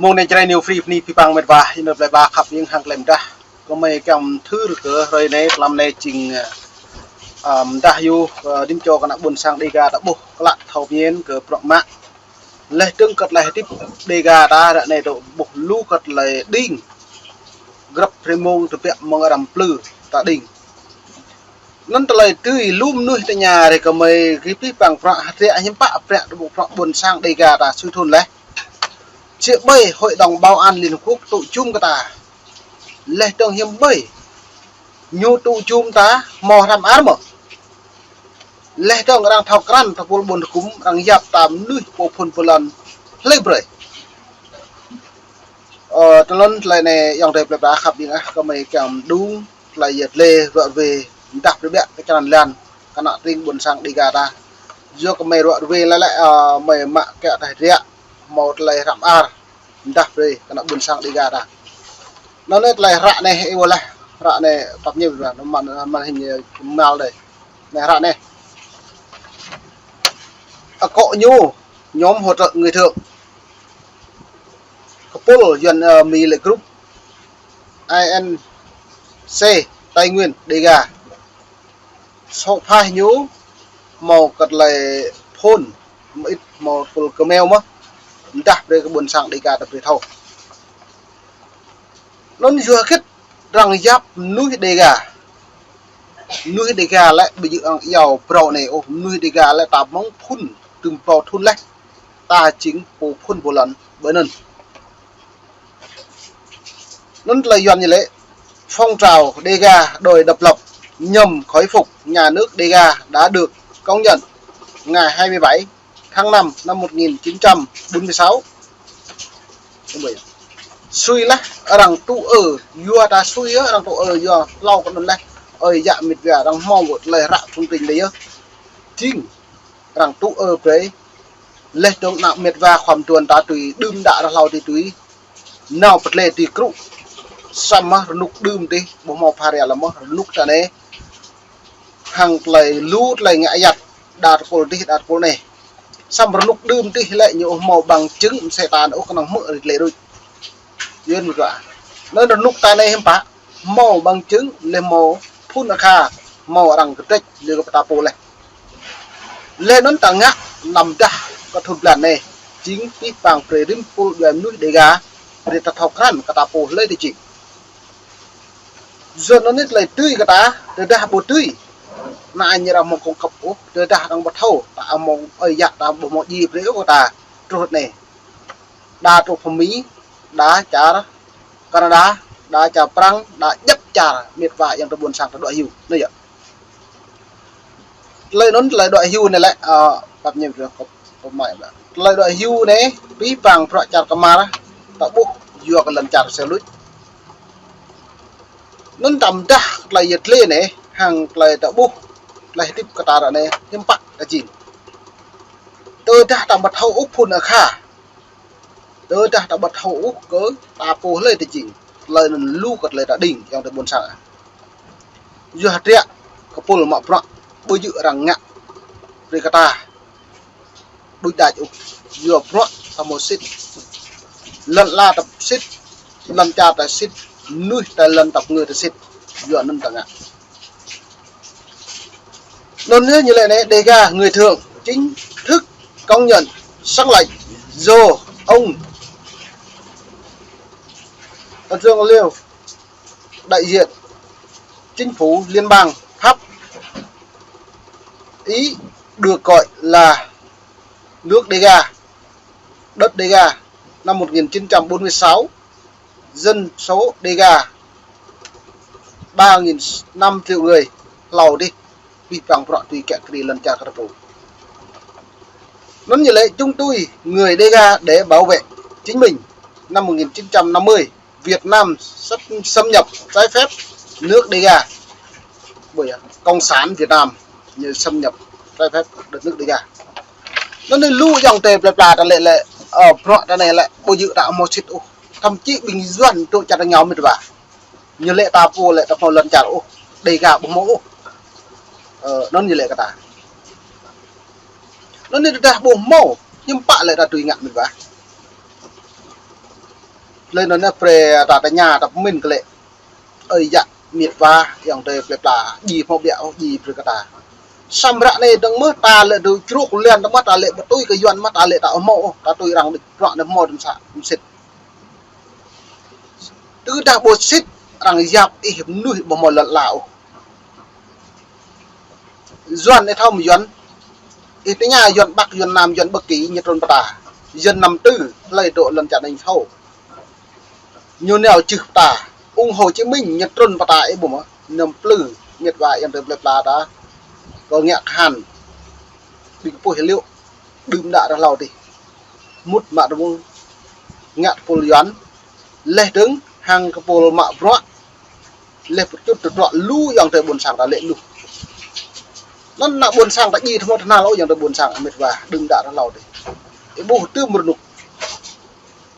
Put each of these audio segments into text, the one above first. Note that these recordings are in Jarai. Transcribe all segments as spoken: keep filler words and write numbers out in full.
Mông anai Jrai New Free bơni abih bang met wa, ih nao plei pla khăp ƀing hăng klem dah. Kơmơi kiăng thâo kơ hrơi anai, tlam anai jing, ơ, mơdah yơh, ơ, đĭm čô kơ ană ƀôn sang Dega ta ƀuh klă thâo mơ̆n kơ bruă mă. Laih dơ̆ng kơ tơlơi hơdip Dega ta ră anai dŏ ƀuh lu kơ tơlơi đing. Grăp hrơi mông tơbiă mơ̆ng arăng plư ta đing. Anŭn tơlơi tui lu mơnuih tơña rai kơmơi gih abih bang bruă hơdră hiư̆m pă bruă tơƀuh bruă ƀôn sang Dega ta sui thun laih. Či ƀơi Hội đồng Bảo an Liên Hợp Quốc tŭ jum kơ ta. Laih dơ̆ng hiư̆m ƀơi. Ñu tŭ jum ta hmâo hrăm ar mơ̆. Laih dơ̆ng arăng thâo krăn tơpul ƀôn tơgŭm arăng yap ta mơnuih pô phŭn pô lŏn hlơi brơi. Ơ, tơlơi anŭn tơlơi anai ayŏng adơi plei pla khăp ƀing ah kơmơi kiăng mơđung tơlơi yet lĕ ruă ruai mơdah brơi ƀiă kơ črăn lan kơ ană tring ƀôn sang Dega ta. Yua kơmơi ruă ruai lĕ lĕ, ơ, mơi mă kiăng tơlơi hơdră hmâo tơlơi hrăm ar mơdah brơi kơ ană ƀôn sang Dega ta. Anŭn anai tơlơi hră anai ih ƀuh laih, hră anai tap ñe ƀuh anŭn mă, mă hĭ ñu mal dih. Anai hră anai. Akŏ ñu, nhóm hỗ trợ người Thượng. Kơpul Yuan, ơ, Mi lĕ group I N C Tây Nguyên Dega. Sŏk phah ñu hmâo kơ tơlơi phŭn, mơit hmâo tơpul Khmer mơ̆. Mơdah brơi kơ ƀôn sang Dega ta brơi thâo. Anŭn yua hơget arăng yap mơnuih Dega. Mơnuih Dega lĕ ƀu djơ̆ arăng iâu phrâo anai ôh, mơnuih Dega lĕ ta mơ̆ng phŭn tơm phrâo thun laih. Ta jing pô phŭn pô lŏn ƀơi anŭn. Anŭn tơlơi Yuan ñu lĕ, phong trào Dega đòi độc lập nhằm khôi phục nhà nước Dega đã được công nhận ngày hai mươi bảy tháng năm năm một nghìn chín trăm bốn mươi sáu. Sui laih arăng tŭ ư, yua ta sui yơh, arăng tŭ ư yua hlâo kơ anŭn laih. Ơi yă met wa arăng hmâo ƀuh tơlơi hră thông tin dih yơh. Jing arăng tŭ ư brơi. Laih dơ̆ng ană met wa khŏm tuan ta tui đưm đă ră hlâo dih tui. Nao pơtlĕ dih krŭ. Samơ̆ rơnŭk đưm dih, ƀu hmâo phara rai lĕ mơ̆ rơnŭk ta anai. Hăng tơlơi lu tơlơi ngă ayăt, đa tơpul dih, đa tơpul anai. Samơ̆ rơnŭk đưm dih lĕ ñu ƀu hmâo bằng chứng mơsĕ ta anŭn ôh kơnơ̆ng hmư̆ rai tơlơi đôč. Yua anŭn mơ̆ kơ. Anŭn rơnŭk ta anai hiư̆m pă. Hmâo bằng chứng, laih hmâo phŭn akha, hmâo arăng kơdrĕč, laih kơ pơtô pô laih. Laih anŭn ta ngă, lăm dah kơ thun blan anai, jing abih bang brơi rĭm pul djuai mơnuih Dega, brơi ta thâo krăn kơ ta pô hlơi ta jing. Yua anŭn anai tơlơi tui kơ ta, tơdah ƀu tui. Anai ñu arăng hmâo kông kăp ôh, tơdah arăng ƀu thâo, ta hmâo ơi yă ta ƀu hmâo djai brơi ôh kơ ta, truh anai. Đa truh pơ Mi, đa čar Canada, đa čar Prăng, đa djŏp čar met wa ayŏng adơi ƀôn sang ta đuaĭ hyu. Anai yơh. Tơlơi anŭn tơlơi đuaĭ hyu anai lĕ, ơ, pap ñe brơi kơ, kơ mai ƀă. Tơlơi đuaĭ hyu anai, abih bang bruă čar kơmar, ta ƀuh yua kơ lŏn čar sel luč. Anŭn ta mơdah tơlơi yet lĕ anai, hăng tơlơi ta ƀuh, tơlơi hơdip kơ ta ră anai, hiư̆m pă ta jing. Tơdah ta ƀu thâo ôh phŭn akha. Tơdah ta ƀu thâo ôh kơ ta pô hlơi ta jing. Tơlơi anŭn lu kơ tơlơi ta đing ayŏng adơi ƀôn sang. Yua hơdră kơpul mă bruă ƀu djơ̆ arăng ngă brơi kơ ta. Đuaĭ đač ôh. Yua bruă ta hmâo sĭt. Lŏn ala ta sĭt. Lŏn čar ta sĭt. Mơnuih ta lŏn tơpă ngơ ta sĭt. Yua anŭn ta ngă. Anŭn yơh ñu lĕ anai Dega người Thượng chính thức công nhận sắc lệnh do ông Trương Liêu đại diện chính phủ liên bang Pháp Ý được gọi là nước Dega, đất Dega năm một nghìn chín trăm bốn mươi sáu. Dân số Dega ba nghìn năm triệu người, hlâo dih, abih bang bruă tui kiă kriê lŏn čar kơ ta pô. Anŭn ñu lĕ chúng tôi người Dega để bảo vệ chính mình. Năm một nghìn chín trăm năm mươi, Việt Nam xâm, xâm nhập trái phép nước Dega. Ƀơi yơh, Cộng sản Việt Nam ñu xâm nhập trái phép đất nước Dega. Anŭn anai lu ayŏng adơi plei pla ta lĕ lĕ, ơ, bruă ta anai lĕ, ƀu djơ̆ ta hmâo sĭt ôh. Thậm chí ƀing Yuan tŭ čar ta ngă met wa. Ñu lĕ ta pô lĕ ta hmâo lŏn čar ôh. Dega ƀu hmâo ôh. Ơ, anŭn ñu lĕ kơ ta. Anŭn anai tơdah ƀu hmâo, hiư̆m pă lĕ ta dưi ngă met wa. Lĕ anŭn anai brơi ta tơña ta pơmĭn kơ lĕ. Ơi yă mĕt wa ayŏng adơi plơi pla, djai hmâo ƀiă ôh, djai brơi kơ ta. Samơ̆ ră anai dơ̆ng mơ̆ ta lĕ dŏ čruk lĕ dơ̆ng mơ̆ ta lĕ ƀu tui kơ Yuan mơ̆ ta lĕ ta ƀu hmâo ôh, ta tui arăng đĭ bruă anai hmâo dơ̆ng sa mơsĭt. Tơdah ƀu sĭt arăng yap ih mơnuih ƀu hmâo lŏn ala ôh. Yuan ih thâo mơ̆ Yuan. Ih tơña Yuan Bắc, Yuan Nam, Yuan Bắc Kỳ ñu trŭn pơ ta. Yuan năm tư, hlơi dŏ lŏn čar anai thâo. Ñu nao čih pơ ta. Ung Hồ Chí Minh ñu trŭn pơ ta ih ƀuh mơ̆. Năm tư, mĕt wa ayŏng adơi plơi pla ta. Kơ ngă khan. Ƀing puih liu. Đưm đă rơhlâo tih. Mŭt mă tơmŭng. Ngă tơpul Yuan. Leh dơ̆ng hăng tơpul mă bruă. Leh pơčut tơdruă lu ayŏng adơi ƀôn sang ta lĕ lu. Anŭn ană ƀôn sang ta djai tơhmâo tơhnal ôh ayŏng adơi ƀôn sang mĕt wa đưm đă rơhlâo tih. Ih ƀuh tơm rơnŭk.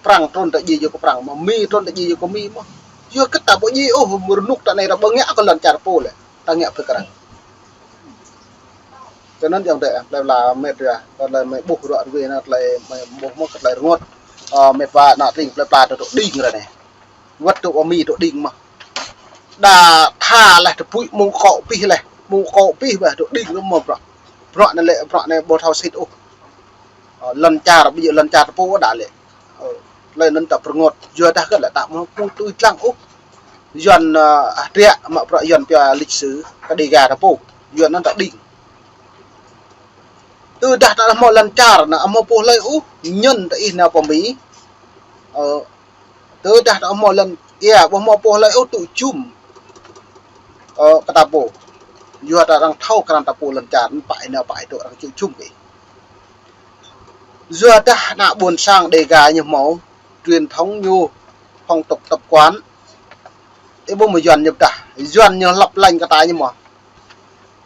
Prăng trŭn ta djai yua kơ Prăng mơ̆, Mi trŭn ta djai yua kơ Mi mơ̆. Yua kơ ta ƀu djai ôh rơnŭk ta anai ta ƀu ngă kơ lŏn čar pô lĕ. Ta ngă brơi kơ arăng. Tui anŭn ayŏng adơi, plơi pla mĕt wa, kơ tơlơi mơi ƀuh ruă ruai anai, tơlơi mơi ƀuh mơ̆ kơ tơlơi rơngot. Ơ, mĕt wa ană tring plơi pla ta dŏ đing ră anai. Wơ̆t dŏ ƀơi Mi dŏ đing mơ̆. Đa tha leh tơpui mơ̆ng kŏ pih leh. Mơ̆ng kŏ pih ƀơi dŏ đing mơ̆ bruă. Bruă anai lĕ, bruă anai ƀu thâo sĭt ôh. Ơ, lŏn čar, ƀu djơ̆ lŏn čar ta pô đa lĕ. Ơ, tơlơi anŭn ta pơrơngot. Yua dah kơ lĕ ta ƀu hmâo tui tlang ôh. Yuan, ơ, hơdră mă bruă Yuan pioh lịch sử kơ Đêga ta pô. Yuan anŭn ta đing. Tơdah ta hmâo lŏn čar anai hmâo pô hlơi ôh, ñăn ta ih nao pơ Mi. Ơ, tơdah ta hmâo lŏn, ia, ƀu hmâo pô hlơi ôh tŭ jum. Ơ, kơ ta pô. Yua dah arăng thâo krăn ta pô lŏn čar, pă ih nao pă ih dŏ arăng tŭ jum kơ ih. Yua dah ană ƀôn sang Đêga ñu hmâo truyền thống ñu, phong tục tập quán. Ih ƀuh mơ̆ Yuan ñu pơdah. Yuan ñu lăp lañ kơ ta ñu mơ̆.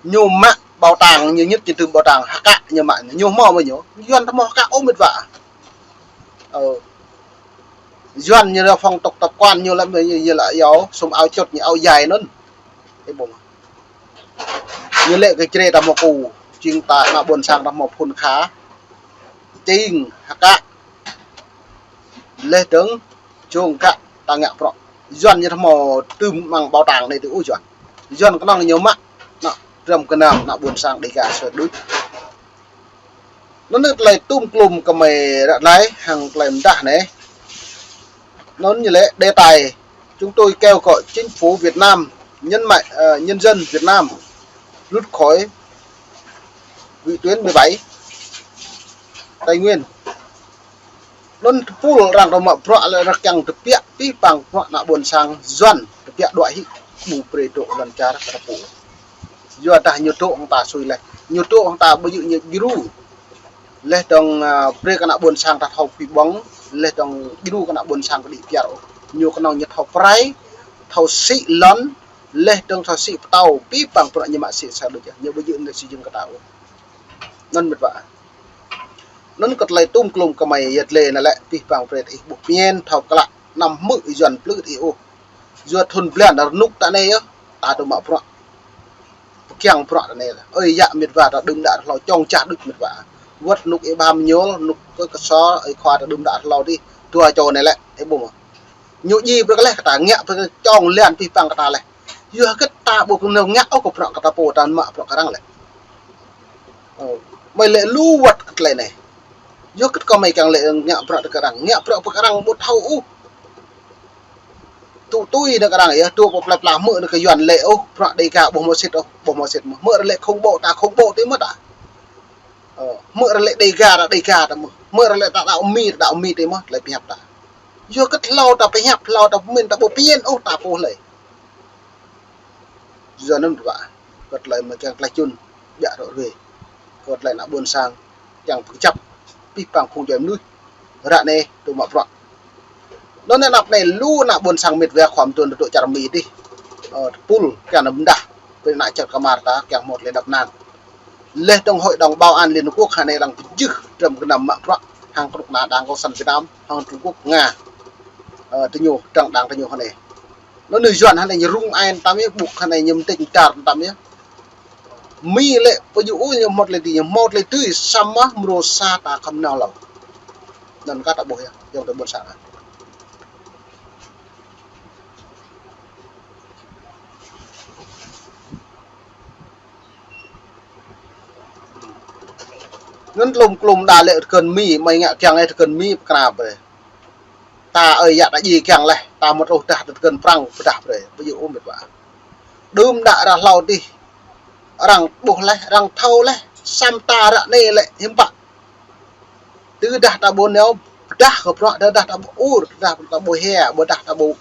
Ñu mă bảo tàng, ñu ñit ñu tơm bảo tàng, hơkă ñu mă, ñu hmâo mơ̆ ñu. Yuan ta hmâo hơkă ôh mĕt wa. Ơ. Yuan ñu lĕ phong tục tập quán ñu lĕ, ñu, ñu lĕ yua, sum ao čut ñu ao djai anŭn. Ih ƀuh mơ̆. Ñu lĕ kơ čre ta hmâo ku, jing ta ană ƀôn sang ta hmâo phŭn kha. Čing, hơkă. Leh dơ̆ng, jông kă, ta ngă bruă. Yuan ñu ta hmâo tơm amăng bảo tàng anai tui ôh Yuan. Yuan kơnơ̆ng ñu mă, ană, dram gơnam, ană ƀôn sang Đêga sui đuč. Anŭn anai tơlơi tŭm klum kơ mơi ră anai, hăng tơlơi mơdah anai. Anŭn ñu lĕ đề tài, chúng tôi kêu gọi chính phủ Việt Nam nhấn mạnh, ờ, nhân dân Việt Nam rút khỏi vĩ tuyến mười bảy Tây Nguyên. Anŭn tơpul arăng dŏ mă bruă lĕ arăng kiăng tơbiă pih pang bruă ană ƀôn sang Yuan tơbiă đuaĭ hĭ ƀu brơi dŏ lŏn čar ta pô. Yua dah ñu dŏ hăng ta sui leh. Ñu dŏ hăng ta ƀu djơ̆ ñu djru. Leh dơ̆ng, ơ, brơi kơ ană ƀôn sang ta thâo pơƀơ̆ng, leh dơ̆ng djru kơ ană ƀôn sang kơđi pơyơr ôh. Ñu kơnơ̆ng ñu thâo prai, thâo sĭ lŏn, leh dơ̆ng thâo sĭ pơtao, pih pang bruă ñu mă sĭ sa đôč yơh. Ñu ƀu djơ̆ ñu sĭ jing kơ ta ôh. Anŭn mĕt wa. Anŭn kơ tơlơi tŭm klum kơ mơi yơh tơlơi anai lĕ pih pang brơi ih ƀuh pơñen thâo klă anăm hmư̆ Yuan plư ih ôh. Yua thŭn blan rơnŭk ta anai yơh, ta dŏ mă bruă. Pơkiăng bruă ta anai. Ơi yă mĕt wa ta đưm đă rơhlâo čŏng čah đôč mĕt wa. Wơ̆t rơnŭk ih ƀam ñul, rơnŭk kơ kơsor, ơi khua ta đưm đă rơhlâo dih. Dua čô anai lĕ, ih ƀuh mơ̆. Ñu djai brơi kơ leh kơ ta ngă brơi kơ čŏng lan pih pang kơ ta leh. Yua hơget ta ƀu kơnơ̆ng ngă ôh kơ bruă kơ ta pô ta mă bruă kơ arăng leh. Ơ, mơi lĕ lu wơ̆t kơ tơlơi anai. Yua hơget kơ mơi kiăng lĕ ngă bruă kơ arăng, ngă bruă kơ arăng ƀu thâo ôh. Tŭ tui nao kơ arăng yơh, tŭ pơ plơi pla hmư̆ nao kơ Yuan lĕ ôh, bruă Đêga ƀu hmâo sĭt ôh, ƀu hmâo sĭt mơ̆. Hmư̆ ră lĕ khủng bố ta, khủng bố tui mơ̆ ta. Ơ, hmư̆ ră lĕ Đêga ta, Đêga ta mơ̆. Hmư̆ ră lĕ ta đaŏ Mi, ta đaŏ Mi tui mơ̆, tơlơi pơhiăp ta. Yua hơget hlâo ta pơhiăp, hlâo ta pơmĭn, ta ƀu pơñen ôh ta pô hlơi. Yua anŭn wa, kơ tơlơi mơi kiăng tlaih čun, ƀiă rŏ ruai. Kơ tơlơi ană ƀôn sang, kiăng pơkơjăp, pih pang phung djuai mơnuih. Ră anai, dŏ mă bruă. Anŭn anăp anai lu ană ƀôn sang mĕt wa khua mơtuan dŏ čar Mi dih. Ơ, tơpul, kiăng anăm mơdah, brơi ană čar kơmar ta, kiăng hmâo tơlơi đăp năng. Leh dơ̆ng Hội đồng Bảo an Liên Hợp Quốc hă anai arăng pơjưh, dram gơnam mă bruă, hăng kơnuk kơna Đảng Cộng sản Việt Nam, hăng Trung Quốc, Nga. Ơ, tơ ñu, dăng đảng tơ ñu hă anai. Anŭn anai Yuan hă anai ñu rŭng ai tam yơh, ƀŭk hă anai ñu mơtĕč dar tam yơh. Mi lĕ pơjŭ ui ñu hmâo tơlơi dưi, ñu hmâo tơlơi dưi, samơ̆ mrô sa ta khŏm nao hlâo. Anŭn kơ ta ƀuh yơh, ayŏng adơi ƀôn sang. Anŭn tlum klum đa lĕ tơkơn Mi, mơi ngă kiăng lĕ tơkơn Mi pơkra brơi. Ta ơi yă ta ji kiăng leh, ta mơ̆ truh dah tơkơn Prăng pơdah brơi, ƀu djơ̆ ôh met wa. Đưm đă ră hlâo dih, arăng ƀuh leh, arăng thâo leh, samơ̆ ta ră anai lĕ hiư̆m pă. Tơdah ta ƀu nao pơdah kơ bruă, tơdah ta ƀu ur, tơdah ta ƀu hia, ƀôdah ta ƀu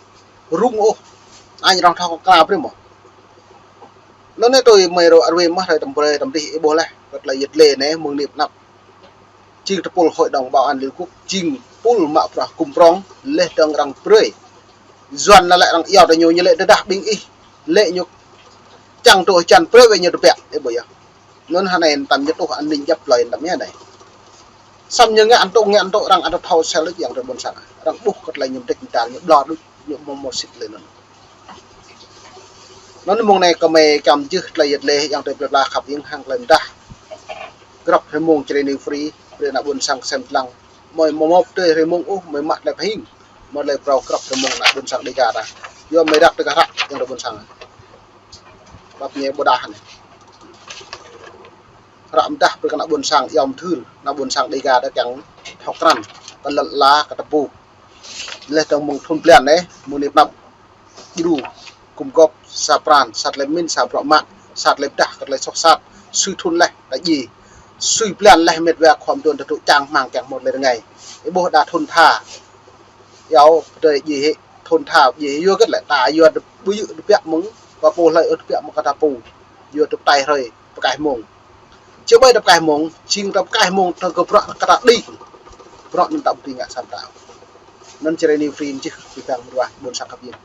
rŭng ôh. Añ arăng thâo kơ kra brơi mơ̆. Anŭn anai tui mơi rô arwe mơ̆ hrơi tơm brơi tơm dih ih ƀuh leh, kơ tơlơi yơh lĕ anai mơ̆ng anai pơ anăp. Jing tơpul Hội đồng Bảo an Liên Hợp Quốc, jing tơpul mă bruă kŭm prong, leh dơ̆ng arăng brơi. Yuan anŭn lĕ arăng iâu tơ ñu, ñu lĕ tơdah ƀing ih lĕ ñu čang tơ hơjăn brơi wơ̆t ñu tơbiă, ih ƀuh yơh. Anŭn hơnai tăm ñu tuh an ninh djăp plơi tăm yơh anai. Samơ̆ ñu ngă anŭn tŭ, ngă anŭn tŭ, arăng ăt thâo sel lĕ yang tơ ƀôn sang. Arăng ƀuh kơ tơlơi ñu mơdêč mơdal, ñu ƀlŏr đôč, ñu mơ̆ mơ̆ sĭt lĕ anŭn. Anŭn mơ̆ng anai kơmơi čăm jưh tơlơi yơh lĕ yang tơ plơi pla khăp ieng hăng tơlơi mơdah. Grăp hrơi mông Jrai New Free, brơi ană ƀôn sang sem tơlang. Mơi mơ̆ mơ̆ tơi hrơi mông ôh, mơi mă tơlơi pơhing. Mơi tơlơi phrâo grăp hrơi mông ană ƀôn sang Dega ta. Yua mơi răk tơ kơ hră yang tơ ƀôn sang. Bap ñu ƀôdah anai. Hră mơdah brơi kơ ană ƀôn sang, iâu mơthưr, ană ƀôn sang Dega ta kiăng thâo krăn, kơ lŏn ala, kơ tơpŭ. Leh dơ̆ng mơ̆ng thŭn blan anai, mơ̆ng anai pơ anăp, djru, kŭm gŏp, sa pran, sa tơlơi pơmĭn, sa bruă mă, sa tơlơi pơdah, kơ tơlơi soh sat, sui thŭn leh, ta ji. Sui blan leh met wa khŏm dŏn tơdruă čang hmang kiăng hmâo tơlơi rơngai. Ih ƀuh đa thŭn tha. Iâu pơdơi ji hĭ, thŭn tha ji hĭ, yua hơget lĕ ta yua tơ ƀu djơ̆ tơbiă mơ̆ng, pă pô hlơi ôh tơbiă mơ̆ng kơ ta pô. Yua tơ pơtai hrơi, pơkaih mông. Či ƀai tơ pơkaih mông, jing tơ pơkaih mông tơ kơ bruă kơ ta đĭ. Bruă anŭn ta ƀu dưi ngă samơ̆ ta. Anŭn Jrai New Free jưh, ƀing ta mơruah, ƀôn sang khăp ieng.